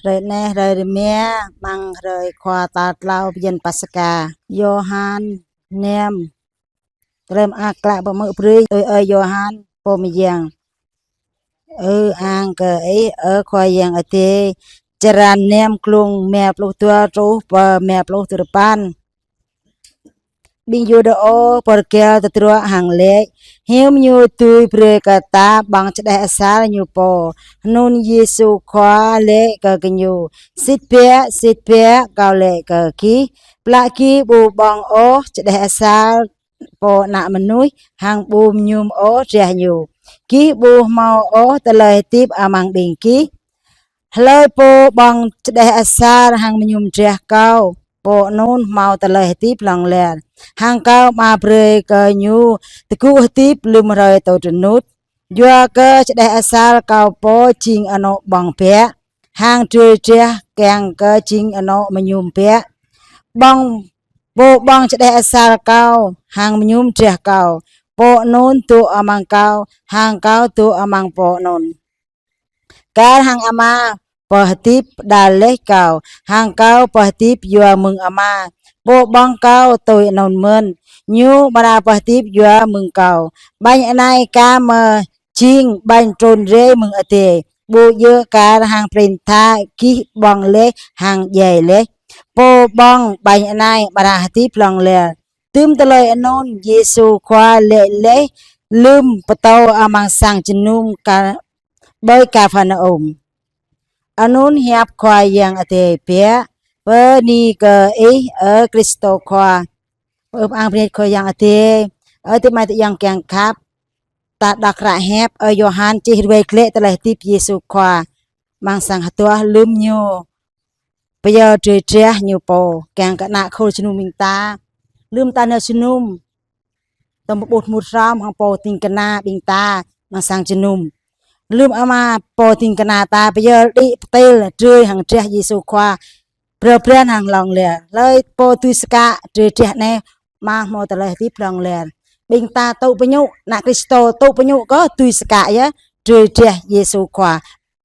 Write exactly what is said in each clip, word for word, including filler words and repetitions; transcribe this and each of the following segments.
Hrơi anai hrơi rơma, amăng hrơi khua tal klâo bơyan Paskha. Yôhan năm. Tơlơi mơak klă pơmưk brơi tui ơi Yôhan pô mơyang. Ư-ang kơ Ih, ơ Khua Yang Adai. Črăn năm, glông rơma pluh dua truh pơ rơma pluh duapăn. Ƀing Yuđa pơrơgăl tơdruă hăng laĭ: Hiư̆m Ñu dưi brơi kơ ta ƀơ̆ng čơđeh asar Ñu pô? Anŭn Yêsu Khua laĭ kơ gơñu: Sĭt biă, sĭt biă, Kâo laĭ kơ gih, plă gih ƀu ƀơ̆ng ôh čơđeh asar Pô Ană Mơnuih hăng ƀu mơñum ôh drah Ñu, gih ƀu hmâo ôh tơlơi hơdip amăng ƀing gih. Hlơi pô ƀơ̆ng čơđeh asar hăng mơñum drah Kâo, pô anŭn hmâo tơlơi hơdip hlŏng lar, hăng Kâo mă brơi kơ ñu tơgŭ hơdip lơ̆m hrơi tơdruă rơnŭt. Yua kơ čơđeh asar Kâo pô jing anŏ ƀơ̆ng biă, hăng drơi drah kiăng kơ jing anŏ mơñum biă. Ƀơ̆ng, pô ƀơ̆ng čơđeh asar Kâo hăng mơñum drah Kâo, pô anŭn dŏ amăng Kâo, hăng Kâo dŏ amăng pô anŭn. Kar hăng Ama pơhơdip pơđar laih Kâo, hăng Kâo pơhơdip yua mơ̆ng Ama, pô ƀơ̆ng Kâo tui anŭn mơ̆n, ñu amra pơhơdip yua mơ̆ng Kâo. Ƀañ anai kar mơ̆ jing ƀañ trŭn rai mơ̆ng adai, ƀu djơ̆ kar hăng prin tha gih ƀơ̆ng laih hăng djai laih. Pô ƀơ̆ng ƀañ anai amra hơdip hlŏng lar. Tơm tơlơi anŭn Yêsu Khua laĭ laih lơ̆m pơtô amăng sang jơnum ka-, ƀơi Kapharnaum. Anŭn hiăp Khua Yang Adai biă. Bơni kơ Ih, ơ Krist Khua. Ơ, ư-ang bơni Khua Yang Adai. Ơ, adơi amai ayŏng kiăng khăp. Ta đŏk hră hiăp ơi Yôhan čih ruai glaĭ tơlơi hơdip Yêsu Khua amăng sang hơduah lơ̆m Ñu pơyơr drơi drah Ñu pô kiăng kơ ană khul jơnum ƀing ta. Lơ̆m ta nao jơnum, tơm pơƀut mŭt hrŏm hăng pô ding kơna ƀing ta amăng sang jơnum. Lơ̆m ama pô ding kơna ta pơyơr đĭ pơtil drơi hăng drah Yêsu Khua, brơi brơi hăng hlŏng lar. Hlơi pô dưi skă drơi drah anai, mă hmâo tơlơi hơdip hlŏng lar. Ƀing ta tŭ pơñŭ, ană Krist tŭ pơñŭ kơ dưi skă yơh drơi drah Yêsu Khua.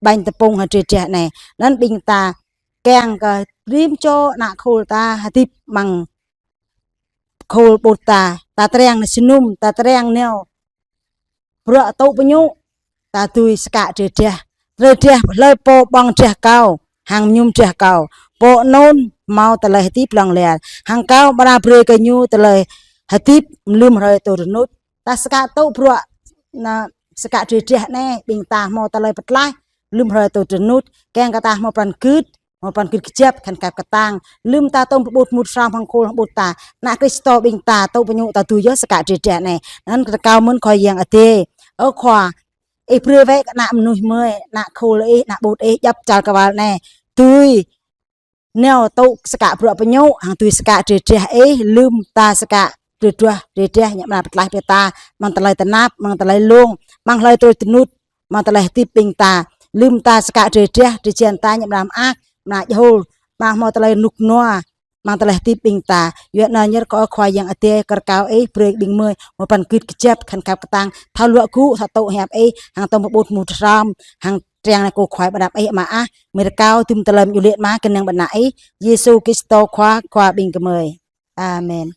Ƀañ tơpŭng hăng drơi drah anai. Anŭn ƀing ta kiăng kơ rĭm čô ană khul ta hơdip amăng khul pơƀut ta, ta triăng nao jơnum, ta triăng nao bruă tŭ pơñŭ, ta dưi skă drơi drah. Drơi drah hlơi pô ƀơ̆ng drah Kâo, hăng mơñum drah Kâo, pô anŭn hmâo tơlơi hơdip hlŏng lar. Hăng Kâo amra brơi kơ ñu tơlơi hơdip lơ̆m hrơi tơdruă rơnŭt. Ta skă tŭ bruă nao skă drơi drah anai, ƀing ta hmâo tơlơi pơtlaih lơ̆m hrơi tơdruă rơnŭt, kiăng kơ ta hmâo pran gưt, hmâo pran gưt kơjăp khăn khăp kơtang. Lơ̆m ta tơm pơƀut mŭt hrŏm hăng khul hăng pơƀut ta, ană Krist ƀing ta tŭ pơñŭ ta dưi yơh skă drơi drah anai. Anŭn kơ kâo mơ̆n Khua Yang Adai. Ơ Khua, Ih brơi wơ̆t kơ ană mơnuih mơi, ană khul Ih, ană pơƀut Ih, djŏp čar kơwal anai dưi nao tŭ skă bruă pơñŭ, hăng dưi skă drơi drah Ih, lơ̆m ta skă drơi drah, drơi drah ñu amra pơtlaih brơi ta, amăng tơlơi tơnap, amăng tơlơi lông, amăng hlơi tơdruă rơnŭt, amăng tơlơi hơdip ƀing ta. Lơ̆m ta skă drơi drah, drơi drah ta ñu amra mơak, amra djơ̆ hul, amra hmâo tơlơi rơnŭk rơnua amăng tơlơi hơdip ƀing ta. Yua anŭn ñu rơkâo Khua Yang Adai, kơ rơkâo Ih brơi ƀing mơi hmâo pran gưt kơjăp khăn khăp kơtang, thâo luă gŭ, thâo tŭ hiăp Ih, hăng tơm pơƀut mŭt hrŏm, hăng triăng nao kơkuh pơđăp Ih mơak. Mơi rơkâo tơm tơlơi mơñum laĭ mơ̆ng kơnang ƀơi ană Ih, Yêsu Krist Khua, Khua ƀing gơmơi. Amen.